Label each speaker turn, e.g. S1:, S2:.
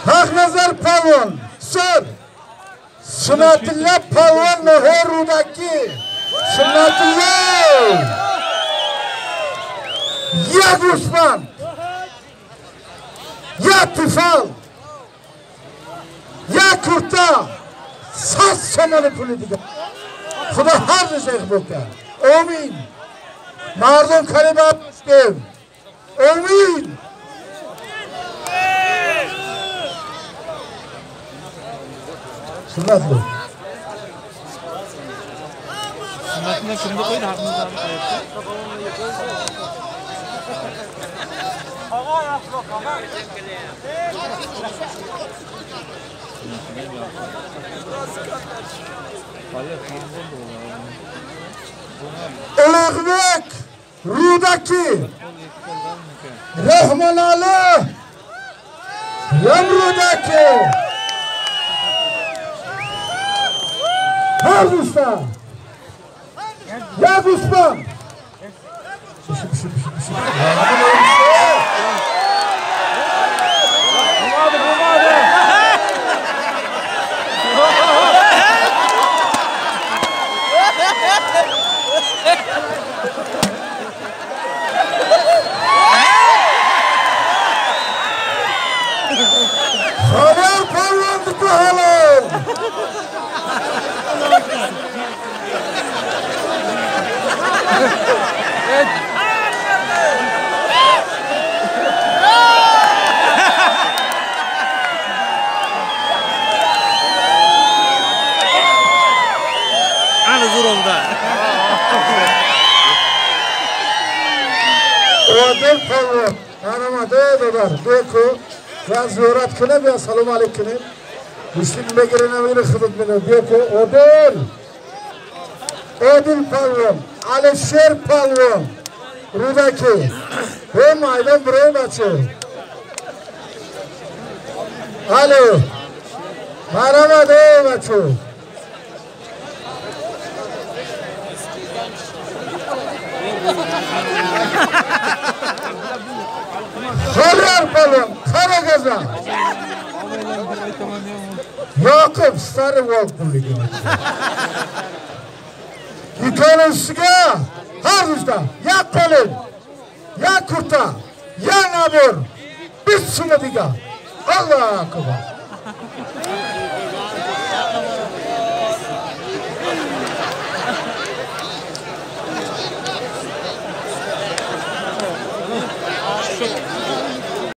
S1: Haqnazar polvon, sir. Sunnatullo polvon Rudaki. Sunnatullo. Ya Gusman. Ya Tifal. Ya Kurta. Saz somoni puli degan. Xudo har narsa qilib. Amin. Mardon kalima Amin. Sunnatli.
S2: Sunnatni kimni qo'ydi? Haqnazarni qo'yapti.
S1: Ulug'bek Rudaki, Rahmonali Rudaki. Har usta. Ya Gusman. Halal polvonniki halol.
S2: Ana zo'romda.
S1: Odil polvon, haramada dodar, beku. Va ziyorat qilib va salom alik qilib, muslim begirini meni xizmat bilan beku Odil. Odil polvon, Alisher polvon, Rudaki. Bu maydon birov bachi. Alo. Marhamat ey bachi. Qaror polvon, qara gaza. Yoqub stari volquligi. Ikkalasiga har usta ya qo'lin, ya kurta, ya nabor. Biz sumadiga. Allohu akbar.